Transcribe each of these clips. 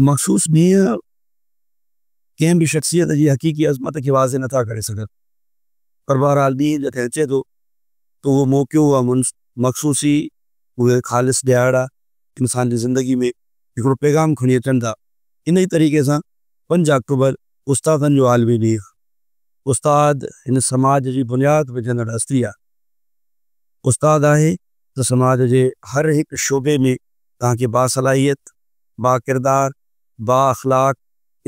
مخصوص ڏينهن ڪنهن به شخصيت جي حقيقي عظمت کي واضح نٿا ڪري سگهن پر بهرحال ڏينهن جڏهن اچي ٿو ته اهو موقعو اها مخصوصي اهي خالص ڏهاڙا انسان جي زندگي ۾ هڪڙو پيغام کڻي اچن ٿا. انهي طريقي سان پنج آڪٽوبر استادن جو عالمي ڏينهن آهي. استاد هن سماج جي بنياد وجهندڙ هستي آهي. استاد آهي ته سماج جي هر هڪ شعبي ۾ توهان کي باصلاحيت، باڪردار، بااخلاق،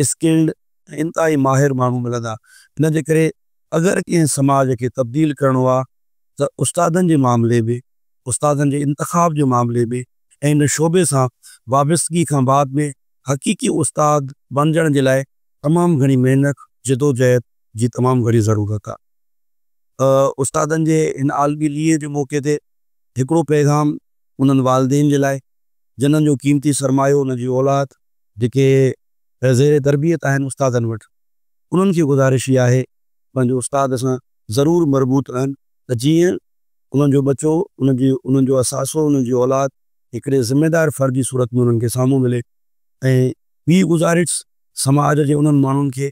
اسڪلڊ ۽ انتهائي ماهر ماڻهو ملندا. ان جي ڪري اگر ڪنهن سماج کي تبديل ڪرڻو آهي ته استادن جي معاملي ۾ استادن جي انتخاب جي معاملي ۾ ۽ ان شعبي سان وابستگي کان بعد ۾ حقيقي استاد بڻجڻ جي لاء تمام گهڻي محنت، جدوجهد جي تمام گهڻي ضرورت آهي. استادن جي هن عالمي ڏينهن جي موقعي تي هڪڙو پيغام انهن والدين جي لاء جنھن جو قيمتي سرمايو انهن جي اولاد جيڪي زير تربيت آهن استادن وٽ انهن کي گذارش اها آهي پنهنجي استاد سان ضرور مربوط رهن ته جيئن انهن جو ٻچو انهن جي انهن جو اثاثو انهن جي اولاد هڪڙي ذميدار فرد جي صورت ۾ انهن کي سامهون ملي ۽ ٻي گذارش سماج جي انهن ماڻهن کي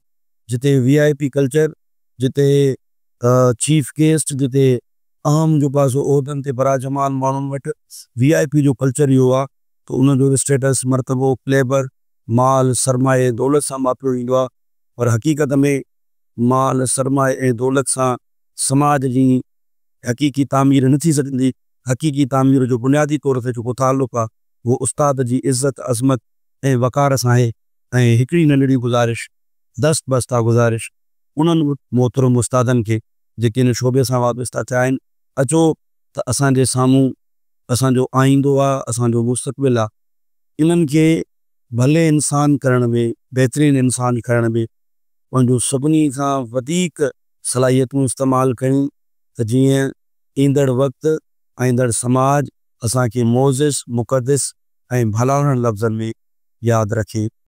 جتي وي آء پي ڪلچر جتي چيف گيسٽ جتي اهم جو پاسو عهدن تي براجمان ماڻهن وٽ وي آء پي جو ڪلچر اهو آهي ته ان جو اسٽيٽس مرتبو ڪليبر مال سرمائي ۽ دولت سان ماپيو ويندو آهي پر حقيقت ۾ مال سرمائي ۽ دولت سان سماج جي حقيقي تعمير نه ٿي سگهندي. حقيقي تعمير جو بنيادي طور تي جيڪو تعلق آهي اهو استاد جي عزت، عظمت ۽ وقار سان آهي ۽ هڪڙي ننڍڙي گذارش، دست بسته گذارش انهن محترم استادن کي جيڪي ان شعبي سان وابسته ٿيا آهن، اچو ته اسان جي سامهون اسان جو آئيندو آ، اسان جو مستقبل آ، انهن کي ڀلي انسان ڪرڻ ۾، بهترين انسان ڪرڻ ۾ پنهنجون سڀني کان وڌيڪ صلاحيتون استعمال ڪيون ته جيئن ايندڙ وقت، آئيندڙ سماج اسان کي معزز، مقدس ۽ ڀلارن لفظن ۾ ياد رکي.